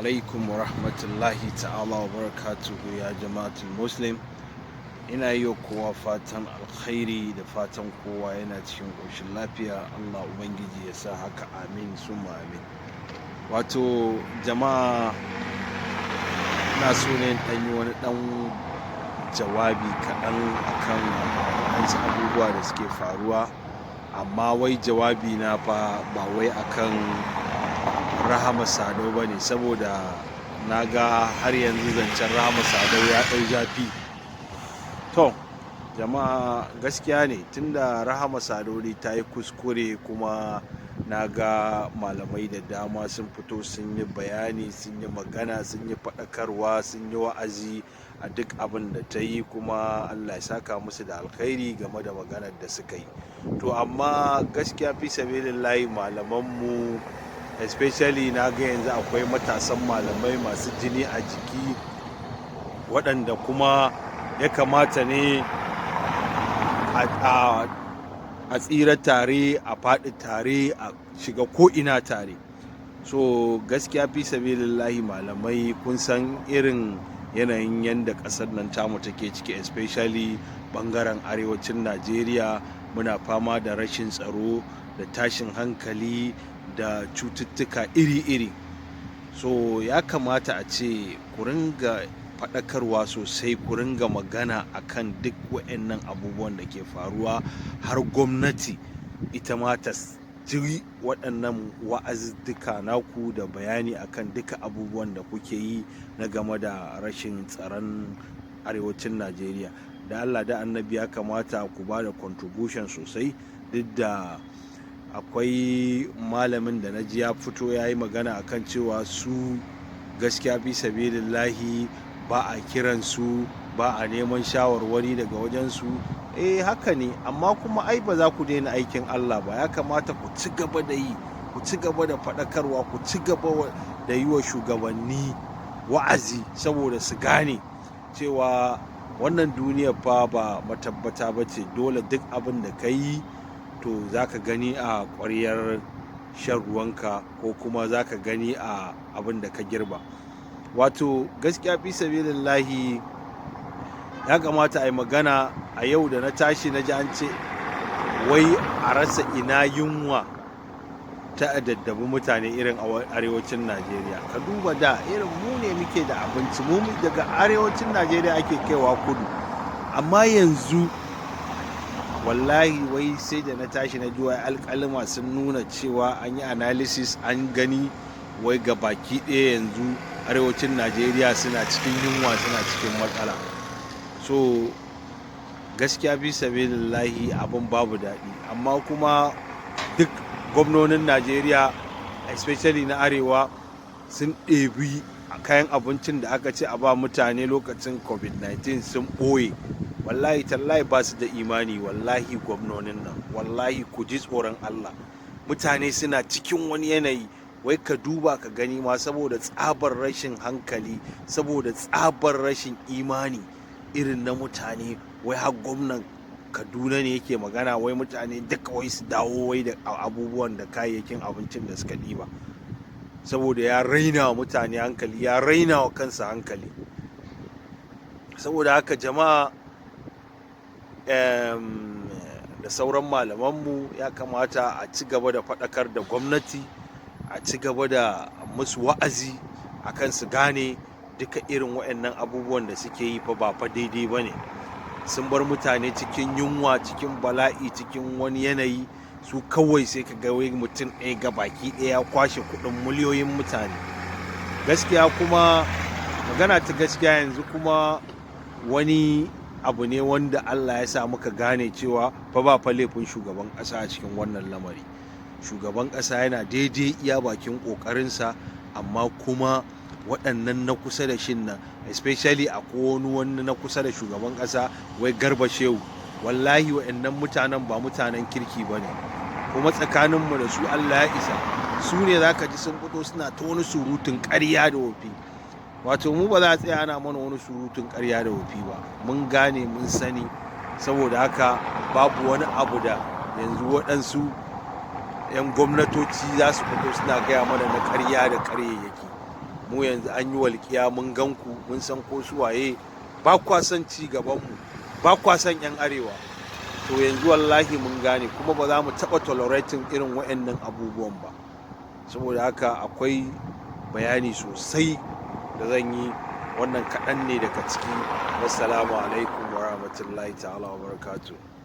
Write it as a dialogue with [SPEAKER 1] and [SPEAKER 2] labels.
[SPEAKER 1] Alaikum wa rahmatullahi ta'ala wa barakatuhu, ya jama'atul Muslim. Ina yi wa kowa fatan alkhairi da fatan kowa yana cikin ƙoshin lafiya. Allah Ubangiji ya sa haka, amin summa amin. Wato jama'a, ina so ne ɗan yi wani ɗan jawabi kaɗan akan wasu abubuwa da suke faruwa, amma wai jawabi na fa ba wai akan Rahama Sadau ba ne, saboda na ga har yanzu zancen Rahama Sadau ya ɗau zafi. To jama'a, gaskiya ne, tunda Rahama Sadau dai ta yi kuskure, kuma na ga malamai da dama sun fito sun yi bayani, sun yi magana, sun yi faɗakarwa, sun yi wa'azi a duk abin da ta yi, kuma Allah ya saka musu da alkhairi game da maganar da suka yi. To amma gaskiya, fi sabilillahi, malamanmu, especially na ga yanzu akwai matasan malamai masu jini a jiki, waɗanda kuma ya kamata ne a tsira tare, a faɗi tare, a shiga ko'ina tare. So gaskiya, fi sabilillahi, malamai, kun san irin yanayin yadda ƙasar nan tamu take ciki, especially ɓangaren arewacin Najeriya. Muna fama da rashin tsaro da tashin hankali da cututtuka iri-iri. So ya kamata a ce ku ringa faɗakarwa sosai, ku ringa magana akan duk waɗannan abubuwan da ke faruwa, har gwamnati ita ma ta ji waɗannan wa'azuzzuka naku da bayani akan duka abubuwan da kuke yi na game da rashin tsaron arewacin Najeriya. Da Allah da Annabi, ya kamata ku ba da contribution sosai. Duk da akwai malamin da na ji ya fito ya yi magana akan cewa su gaskiya, fi sabilillahi, ba a kiransu, ba a neman shawarwari daga wajensu. Eh, haka ne, amma kuma ai ba za ku daina aikin Allah ba. Ya kamata ku ci gaba da yi, ku ci gaba da faɗakarwa, ku ci gaba da yi wa shugabanni wa'azi, saboda su gane cewa wannan duniyar fa ba matabbata ba ce. Dole duk abin da ka yi, to za ka gani a ƙwaryar shan ruwanka, ko kuma za ka gani a abin da ka girba. Wato gaskiya, fi sabilillahi, ya kamata a yi magana. A yau da na tashi na ji an ce wai a rasa ina yunwa ta addabi mutane irin arewacin Najeriya. Ka duba, da irin mu ne muke da abinci, mu daga arewacin Najeriya ake kaiwa kudu, amma yanzu wallahi wai sai da na tashi na ji wai alƙalima sun nuna cewa an yi analysis, an gani wai ga baki ɗaya yanzu arewacin Najeriya suna cikin yunwa, suna cikin matsala. So gaskiya, fi sabilillahi, abin babu daɗi. Amma kuma duk gwamnonin Najeriya, especially na arewa, sun ɗebi kayan abincin da aka ce a ba mutane lokacin COVID-19, sun ɓoye. Wallahi tallahi, ba su da imani. Wallahi gwamnonin nan, wallahi ku ji tsoron Allah. Mutane suna cikin wani yanayi. Wai ka duba ka gani ma, saboda tsabar rashin hankali, saboda tsabar rashin imani irin na mutane, wai har gwamnan Kaduna ne yake magana wai mutane duka wai su dawo wai da abubuwan da kayayyakin abincin da suka ɗiba, saboda ya raina wa mutane hankali, ya raina wa kansa hankali. Saboda haka jama'a da sauran malamanmu, ya kamata a ci gaba da faɗakar da gwamnati, a ci gaba da musu wa'azi akan su gane duka irin waɗannan abubuwan da suke yi fa ba fa daidai ba ne. Sun bar mutane cikin yunwa, cikin bala'i, cikin wani yanayi. Su kawai sai ka ga wai mutum ɗaya ga baki ɗaya ya kwashe kuɗin miliyoyin mutane. Gaskiya kuma, magana ta gaskiya, yanzu kuma wani abu ne wanda Allah ya sa muka gane cewa fa ba fa laifin shugaban ƙasa a cikin wannan lamari. Shugaban ƙasa yana daidai iya bakin ƙoƙarinsa, amma kuma waɗannan na kusa da shin nan, especially a wani wani na kusa da shugaban ƙasa, wai Garba Shehu, wallahi waɗannan mutanen ba mutanen kirki ba ne. Kuma tsakaninmu da su Allah ya isa. Su ne za ka ji sun fito suna ta wani surutun ƙarya da wofi. Wato mu ba za a tsaya ana mana wani surutun ƙarya da wofi ba. Mun gane, mun sani. Saboda haka babu wani abu da yanzu waɗansu 'yan gwamnatoci za su fito suna gaya mana na ƙarya da ƙaryayyaki. Mu yanzu an yi walƙiya, mun gan ku, mun san ko su waye. Ba kwa son ci gabanmu, ba kwa son 'yan Arewa. To yanzu wallahi mun gane, kuma ba za mu taɓa tolerating irin waɗannan abubuwan ba. Saboda haka akwai bayani sosai da zan yi, wannan kaɗan ne daga ciki. Wassalamu alaikum wa rahmatullahi ta'ala wa barakatuh.